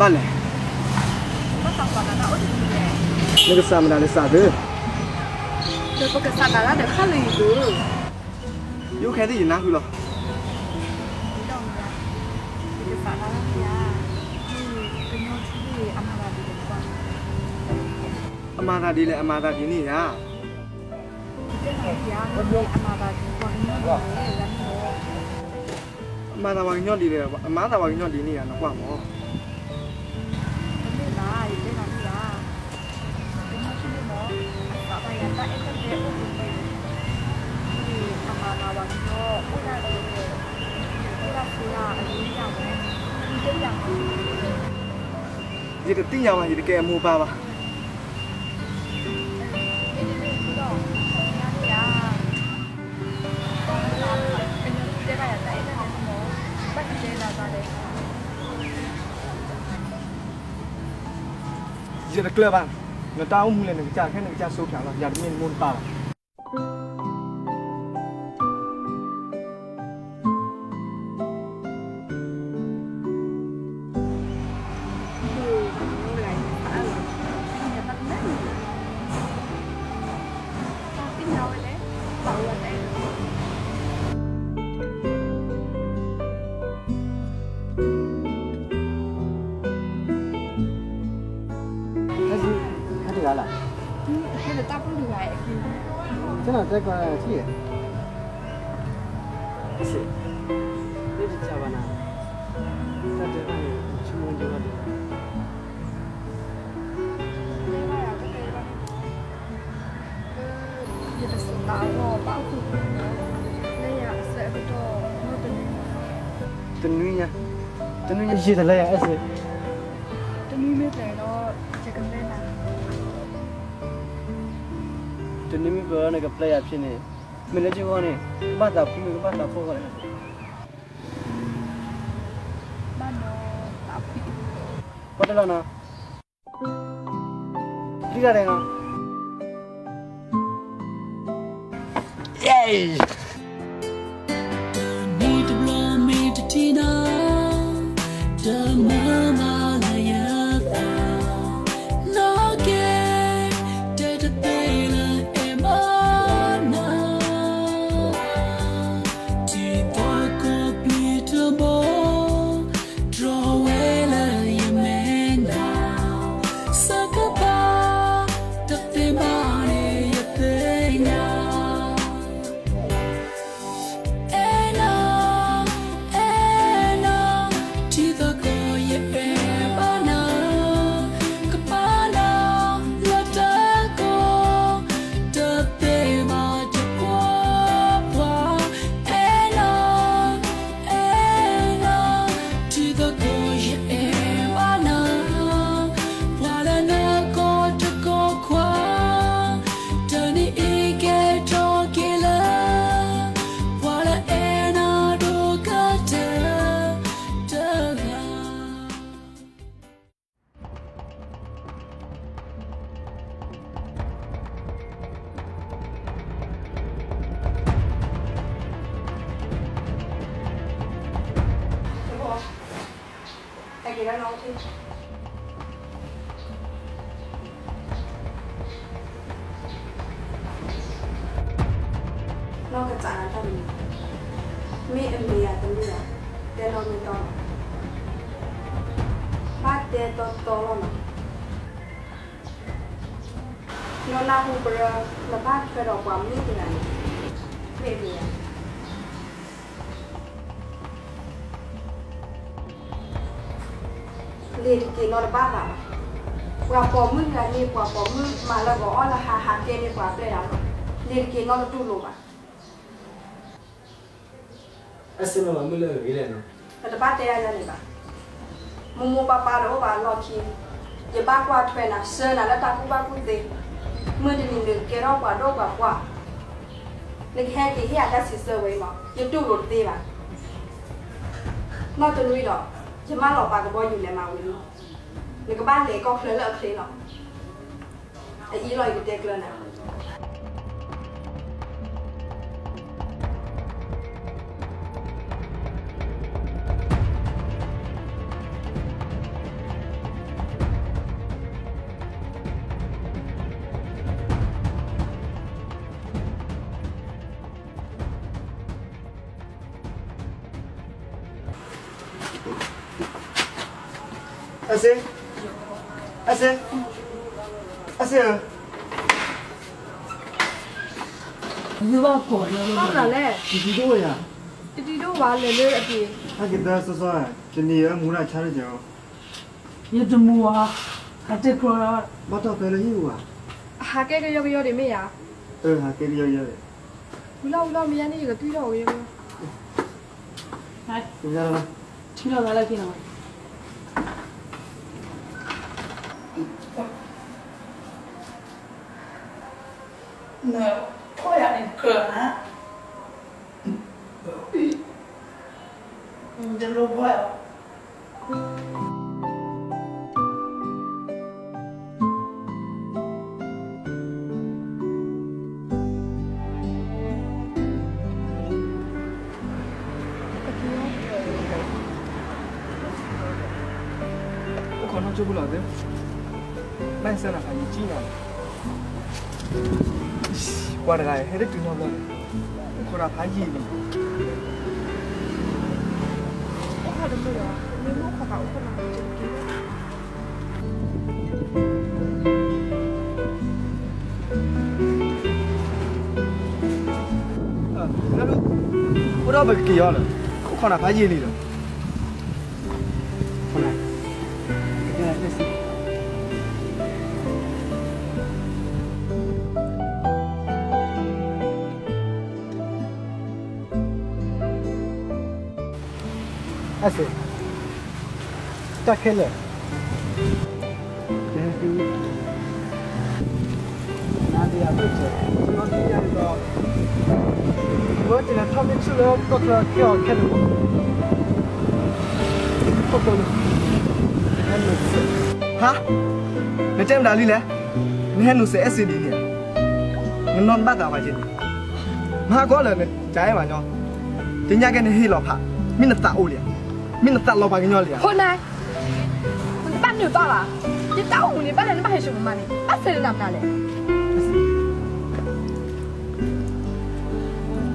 ဘၣ်လဲၣ်, နကစးမတၤလဲၣ်စးသၢ, ဒီးပကစးတၢ်လၢဒီးခါလၢယၤသၢ, ယအိၣ်ခဲသ့ၣ်ယနၢ်ဟူလီၤ. အမၤသးဒ်လဲၣ်, အမၤသးဒ်န့ၣ်ဧါ. အမၤသးပှၤကညီဒ်လဲၣ်, အမၤသးပှၤကညီဒ်န့ၣ်ဧါ, နကွၢ်မး. ယတသ့ၣ်ညါဘၣ်, ယတကဲအမိၢ်ပၢ်ဘၣ်. ယတကျၢၤဘၣ်, နတၢ်အိၣ်မူလဲၣ်, နကစၢ်ခဲ နကစၢ်စိဖျါလီၤ, ယၤတမ့ၢ်နမိၢ်နပၢ်ဘၣ်. ဟဲတဂၤလၢ်, ဟဲတဂၤလၢ်, ကနၣ်တဲကီးထံၣ်, မ့ၢ်တကးဘၣ်နၤ, တၢ်တဲဘၣ်န့ၣ် ဆိကမိၣ်ဒံးဘၣ်ဒံးလီၤ. ယတစးအဂီၢ်ဘၣ်အိၣ်ခိၣ်, လၢယၤအဆၢကတီၢ်, တနွံညါ, တနွံညါယံာ်တလၢယၤအဲၣ်စ့, တနွံမ့ၢ်ပျဲဒီး ယကပျဲနၤ, တနွံမ့ၢ်ပျဲဒီးနကပျဲယၤဖဲန့ၣ်, မ့ၢ်လၢယဂီၢ်န့ၣ် ကဘၣ်သးဖှံမ့ၢ်ကဘၣ်သးဖှီၣ်ဂီၢ်လဲၣ်, ဘၣ်ဒီးသးဖှံ, ပှၤတလီၤနီၤ ဒ်တၢ်ဒဲးနီၤ. တနံၣ်တဘျီမ့ၢ်တထံၣ်နီၤ, တမၤမၤလၢယသး, နီၢ်ကဲ, တဲတသ့လၢအဲၣ်ဘၣ်နၤ, ထံသကိးပျံၤတဘိ, တြီဝဲလၢယမဲာ်ညါ, စကပၤ, တသ့ဘၣ်န့ၣ်ယသ့ၣ်ညါ, အဲၣ်နၤ, အဲၣ်နၤ, ထံသကိးယအဲၣ်ဘၣ်နၤ, ကပာ်နၤလၢတၢ်ကိး, တသ့ဘၣ်တကွၢ်ပှၤ, အဲၣ်နၤ, အဲၣ်နၤ, ထံသကိးယအဲၣ်ဘၣ်နၤ, ပှၤလၢနကိးတကိးခွါ, တနံၤအံၤကဲထီၣ်က့ၤလၢ ပှၤလၢအဲၣ်နၤဒိၣ်ကတၢၢ်တဂၤ. နီၢ်ကစးနၤတၢ်မံၤ, မ့ၢ်အမ့ၢ်ယၤတမ့ၢ်ယၤ, တဲနီၢ်မ့ၢ်တီလီၤ, ဘၣ်တဲတီတီလီၤနီၤ. နနၢ်ဟူပရၢ နဘၣ်ထွဲဒီးပှၤမုၣ်တဂၤန့ၣ်, မ့ၢ်မ့ၢ်ယၤ လ့ၤတက့ၤနီတဘၣ်ဘၣ်, ပှၤပိာ်မုၣ်တဂၤန့ၣ် ပှၤပိာ်မုၣ်မၤလၢဂီၤအီၣ်လၢဟါ ဟးကဲန့ၢ်ပှၤပျဲၢ်တၢ်လီၤ, လ့ၤတက့ၤနီတတူၢ်လိာ်ဘၣ်. အဲၣ်စ့မၤမုၢ်လၢအဂ့ၤလဲၣ်နီၤ, ပတဘၣ်တဲဒ်န့ၣ်ဘၣ်, မိၢ်မိၢ်ပၢ်ပၢ်တအိၣ်ဘၣ်လီၢ်ခံ, ယဘၣ်ကွၢ်ထွဲနၤ ဆှၢနၤလၢတၢ်ကူၣ်ဘၣ်ကူၣ်သ့, မုၢ်တနံၤနကကဲထီၣ်ပှၤဒိၣ်ပှၤပှၢ်, နကဟဲက့ၤဟ့ၣ်ယၤတၢ်စံးဆၢဝဲအံၤမး ယတူၢ်လိာ်တသ့ဘၣ်. နီၢ်တနွံဒီး ယမၢလီၤပာ်ကဘီယူၤလဲၤမၤဝံၤလံ, နကဘၣ်လဲၤကီၢ်ချၢလၢအချ့လီၤ. အအံၤလီၤ ယကတဲကျၢၤနၤ. အစ့, အစ့, အစ့ဧၢ, ဘၣ်မနုၤလဲၣ်, တဒံဒိၣ်ဝဲယၤ, တဒံဒိၣ်ဝဲလဲၤလၢအပျ့ၤ, ဟဲက့ၤသၢစီစီ, တနံၤအမူဒၣ်ဆါတကဲၢ်, ယတမူဧါ, ဟးတဲကျီလီၤ, ဘၣ်တီၢ်ဖဲလၢဟံၣ်ပူၤဧါ, ဟးကဲကယီကယီဒံးမ့ၢ်ဧါ, အၢ ဟးကဲကယီကယီဒံး, ဝံၤလီၤဝံၤလီၤ မ့ၢ်ယါန့ၣ် ယကတွံၢ်ထီၣ်ဝဲကယီကယီ, ထံၣ်လီၤသးလၢခံန့ၣ်ဝဲ နဖီၣ်ယၤန့ၣ်ကြၢးဧါ, တလိၣ်ဖီၣ်ယၤ, အိၣ်ခိးနီၢ်ကၠိပူၤလီၤသ့, ဘၣ်ဆၣ်နဖးယံာ်ကံနီၤ, ပှၤတဂၤဟဲတတုၤနီတဘျီ, အိၣ်ခိးနဖးယံာ်လံ, အိၣ်ခိးတမုာ်လီၤ, မ့ၢ်မ့ၢ်အိၣ်ခိးသးအိၣ်ခိးနီၢ်ကၠိပူၤ အိၣ်ဒီးပကက့ၤအီၤလၢၤ, အိၣ်ခိးနၤဖးယံာ်လံလီၤ, အစ့, တၢ်ခဲလၢာ်, နၤဒ်ယၤဘၢၣ်စၢၤ, ဒီး, ဝဲတလဲၤထီၣ်မ့ၢ်ဆူၣ်လၢကီၢ်ချၢခဲအီၤခဲလၢာ်, ဟါ, နတဲမတၤလံလဲၣ်, နဟဲနုာ်စဲးအဲၣ်စ့ဒံးန့ၣ်, နနီၢ်နဘၣ်သးဝဲက့ၤန့ၣ်, မဟါကီလၢာ်နကအဲၣ်ဘၣ်ညီ, တညါကဲနဟ့ၣ်လီၤဖး, မ့ၢ်နသးအိၣ်လံဧါ, မ့ၢ်နသးလီၤပှၤကညီလံဧါ. ဖိနၢ်, နတဘၣ်နုာ်ဘၣ်ဘၣ်, ယတၢ်အိၣ်မူန့ၣ် ဘၣ်လဲၣ်နဘၣ်ဟဲစိာ်မမါန့ၣ် ဘၣ်ဆဲးလၢနၤမနုၤလဲၣ်.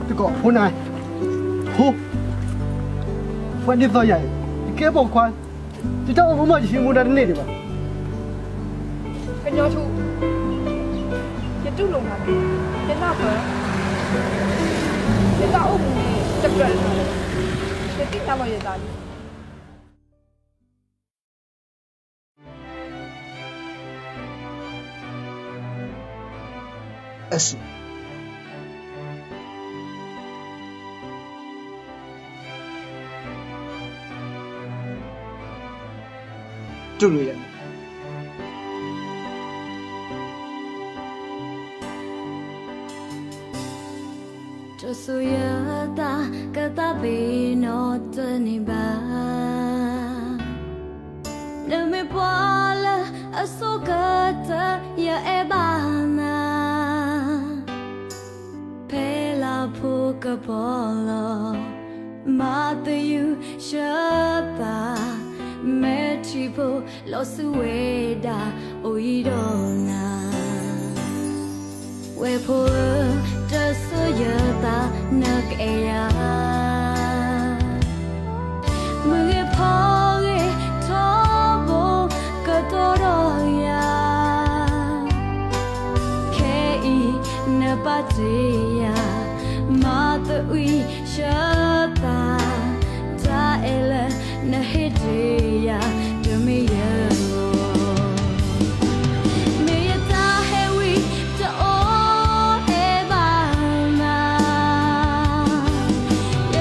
တကိးဖိနၢ်, ဖိ, ပှၤဒ်သိးယၤအံၤ, ယကဲပိာ်ခွါ, ယတၢ်အိၣ်မူမ့ၢ်ယဟံးမူဒါတန့ၢ်ဒံးဘၣ်. ကညီထူ, ယတူၢ်လိာ်နၤ, ယနၢ်ပၢၢ်, ယတၢ်အိၣ်မူန့ၣ် တကြၢးလၢနၤလၢၤဘၣ်, ယသ့ၣ်ညါလီၤယသးလံ. အစ့, တူၢ်လိာ်ယၤန့ၣ် တစိၤယသးကသးပ့ၤနီၣ်တန့ၢ်ဘၣ်, နမ့ၢ်ပှၤလၢအဆိကတၢၢ် ယအဲၣ်ဘၣ်နၤ, ဖဲလၢဖိကပီၤလီၤ မၤသယုၢ်ဆၢသး, မဲာ်ထံဖိလီၤဆူဝ့ၢ်ဒၣ် အိၣ်ယံၤဒီးနၤ ဝဲၢ်ဖိဧၢ, တစိၤယသးနကအဲၣ်ယၤ, မုၢ်ဂ့ၤဖီဂ့ၤထီဘိကတီၤဒီးယၤ, ခဲအံၤနပာ်တ့ၢ်ယၤ, မၤသယုၢ်ဆၢသး, တၢ်အဲၣ်လၢနဟ့ၣ်တ့ၢ်ယၤ တမ့ၢ်ယဂီၢ် မ့ၢ်ယတၢ်ဟဲဝံတအိၣ်အဲၣ်ဘၣ်နၤ,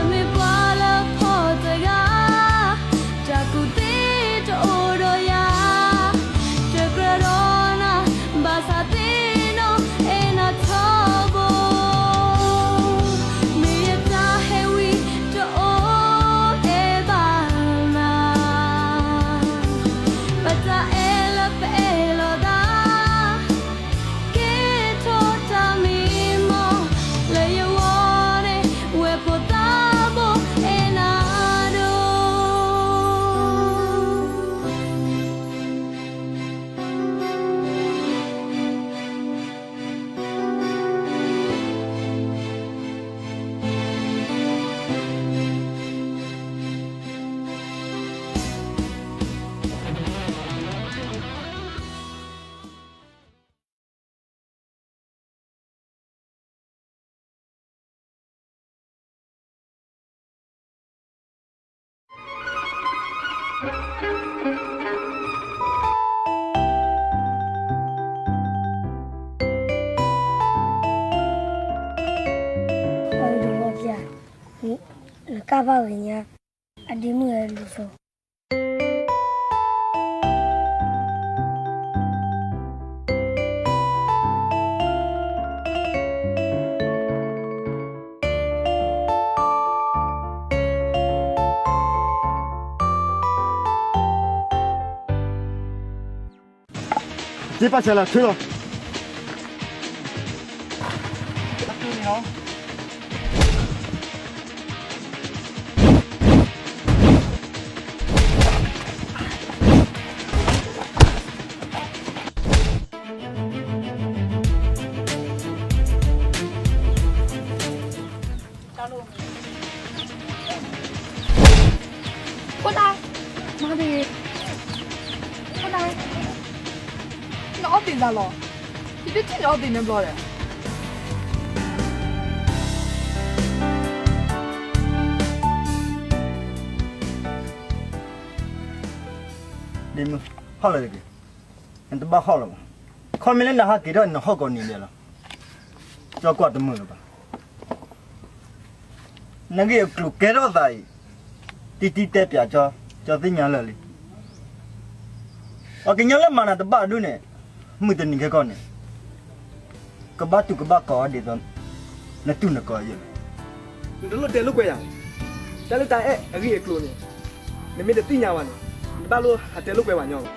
တၢ်ဘၣ်ဂ့ၤညါ, အဒ့မုၣ်ဟဲလူၤစိ စ့ပာ်ဆဲးလီၤ ထုလီၤ. ဖိဒါ, မၤတဂ့ၤ, ဖိဒါ, နအီၣ်သံးသးလီၤ, ယတထံၣ်နအီၣ်သံးန့ၣ်ဘျီဒီး ဒ့မုၣ်, ဟီၣ်လီၤတက့ၢ်, နတဘၣ်ဟီၣ်လၢၤဘၣ်, ခီမ့ၢ်လၢနဟးက့ၤထီၣ်န့ၣ် နဟီၣ်ကိးနံၤဒဲးလီၤ, ကၠီကွၢ်တမုာ်လၢၤဘၣ်. နဂ့ၢ်အကျိၤကဲထီၣ်သးအံၤ, တံတံတဲပၠးကၠီ, ကၠီသ့ၣ်ညါလၢာ်လံ. ပှၤကညီလၢမၤနၤတဘၣ်ဒိၣ်န့ၣ်, မုၢ်တနံၤခဲကီၢ်န့ၣ်, ကဘၣ်တူၢ်ကဘၣ်ကီၤအီၤဒ်သိး နတူၢ်နကီၤယဲၢ်လီၤ. နတလိၣ်တဲလိာ်ကွဲယၤ, တၢ်လၢတၢ်အဲၣ်အဂ့ၢ်အကျိၤန့ၣ်, နမ့ၢ်တသ့ၣ်ညါဘၣ်န့ၣ်, နတဘၣ်လိၣ်ဟးတဲလိာ်ကွဲပှၤညီဘၣ်.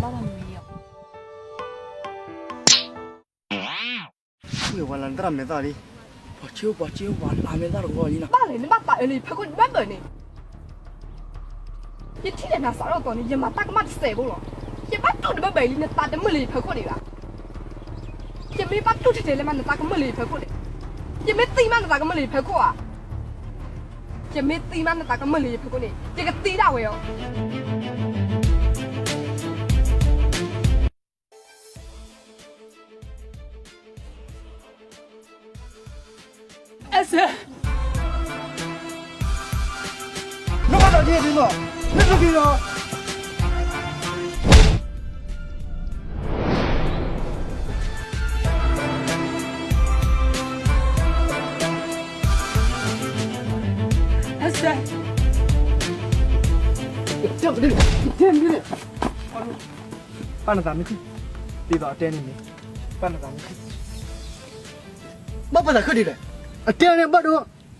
မ့ၢ်ဝဲလၢနသရၣ်မဲာ်သၣ်လံ, ပှၤကၠိပှၤကၠိပှၤလၢမဲာ်သၣ်တဂီၤလံနီၤ. ဘၣ်လဲၣ် နဘၣ်သးအၢလၢယဖီခိၣ်တဘၢဘၢန့ၣ်, ယထံၣ်န့ၣ်နၤစးထီၣ်သီန့ၣ် ယမၤတၢ်ကမၣ်တစဲးဖိလီၤ. ယဘၣ်တူၢ်တဘၢဘၢအံၤလံ နသးတမုာ်လၢယဖီခိၣ်ဒံးဘၣ်. ယမ့ၢ်ဘၣ်တူၢ်ထဲထဲလၢမး နသးကမုာ်လၢယဖီခိၣ်န့ၣ်, ယမ့ၢ်သံမး နသးကမုာ်လၢယဖီခိၣ်ဧါ. ယမ့ၢ်သံမး နသးကမုာ်လၢယဖီခိၣ်န့ၣ် ယကသံဒၣ်ဝဲအီၤ. အဲၣ်စဲ, နဘၣ်ဒီးဒ်န့ၣ်လီၤ, နတဂ့ၤလီၤ. အဲၣ်စဲ, တဲမ့ၢ်န့ၣ်, ပာ်နသးမ့ၢ်ထံၣ်, ဒ်သိးအတဲန့ၣ်န့ၣ်, ပာ်နသးမ့ၢ်ထံၣ်, ဘၣ်ပာ်သးဃုာ်ဒ်လဲၣ်, အတဲန့ၣ်ဘၣ်ဒိ,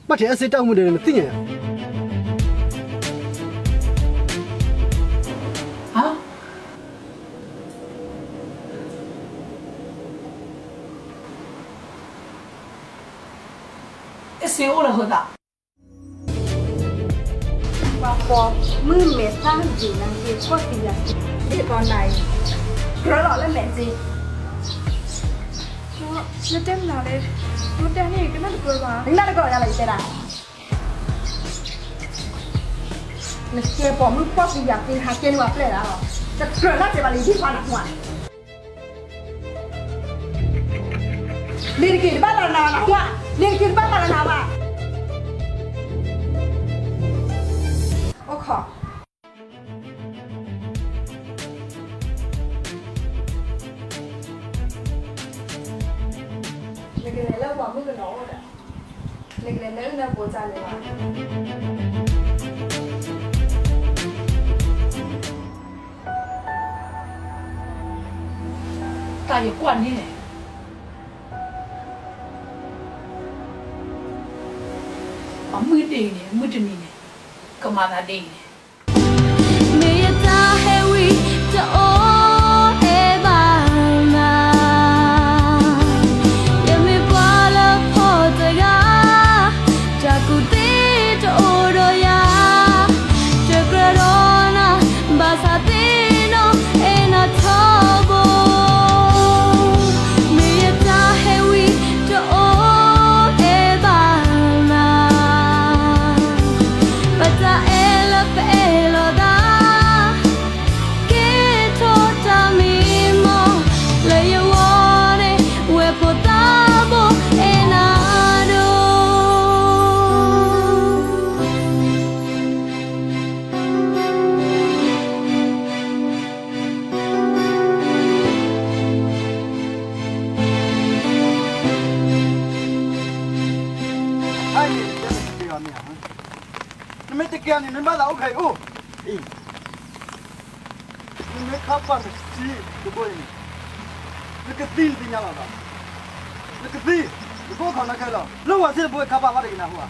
ဘၣ်ထဲအစ့တၢ်အိၣ်မူဒဲးန့ၣ် နသ့ၣ်ညါယၤ. အဲၣ်စ့အိၣ်လၢဃိသး, ပှၤပိာ်မုၣ်မဲာ်သၣ်ယံာ်နၤက့ၤ ပီၢ်သံယၤက့ၤ, ဒ်သိးနၤအံၤ, ကြၢးလီၤလၢမဲာ်စ့, နတဲမနုၤလဲၣ်, နတဲန့ၣ် ကနၣ်တကြၢးဘၣ်, နကနၣ်တကြၢးယၤလီၤ ယတဲဒၣ်, နကဲပိာ်မုၣ်ပီၢ်သံယၤက့ၤ နဟးကဲန့ၢ်ပှၤပျဲၢ်လၢ်လီၤ, တကြၢးနၢ်စဲးဘၣ်လၢယဟံၣ်ဖီနၤကွၢ် လ့ၤတက့ၤတဘၣ်လၢနၤနၤကွၢ်, လ့ၤတက့ၤတဘၣ်လၢနၤဘၣ်, အိၣ်ခိး, နကလဲၤလၢပှၤမုၣ်ကနီၤအိၣ်ဒီး, နကလဲၤလၢအုၣ်နၢဖိတၢ်န့ၣ်ဘၣ်. တၢ်ယကွၢ်န့ၣ်, ပှၤမုၣ်ဒ်အံၤန့ၣ် မုၢ်တနံၤန့ၣ် ကမၤသးဒ်အံၤန့ၣ်, မ့ၢ်ယတၢ်ဟဲဝံၤ တအိၣ်အဲၣ်ဘၣ်နၤ, ယမ့ၢ်ပှၤလၢဖှီၣ်တဂၤ, တၢ်ကူၣ်သ့တအိၣ်ဒီးယၤ, တကြၢးဒီးနၤ, ဘၣ်ဆၣ်သ့ၣ်နီၣ်အဲၣ်နၤထီဘိ, မ့ၢ်ယတၢ်ဟဲဝံၤ တအိၣ်အဲၣ်ဘၣ်နၤ, ဘၣ်တၢ်အဲၣ်လၢပ န့ၣ် နမၤသးအိၣ်ခဲအံၤအိၣ်, အံၤ, နမ့ၢ်ခါပာ်နစုတဘိအံၤန့ၣ်, နကသံနသ့ၣ်ညါလီၤသး, နကသံ, နကအိၣ်ခိးနၤခဲလၢာ်, လၢဝၤစ့ၢ်တဘိခါပာ်ဘၣ်တဂ့ၤနၢ်ဟူဧါ.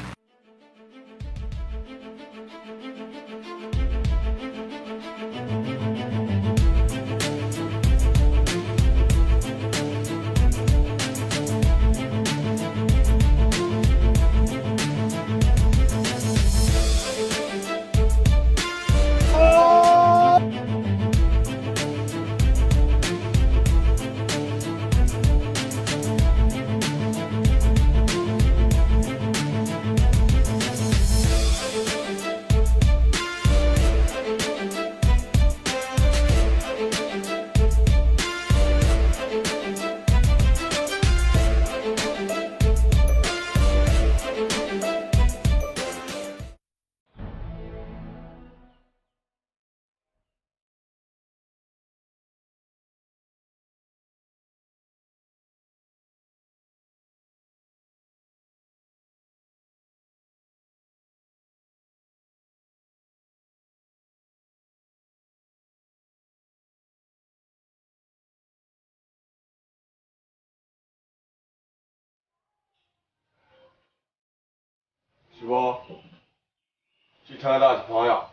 စံးဘီ, စံးထါဒၣ်စံးဖီယၤ,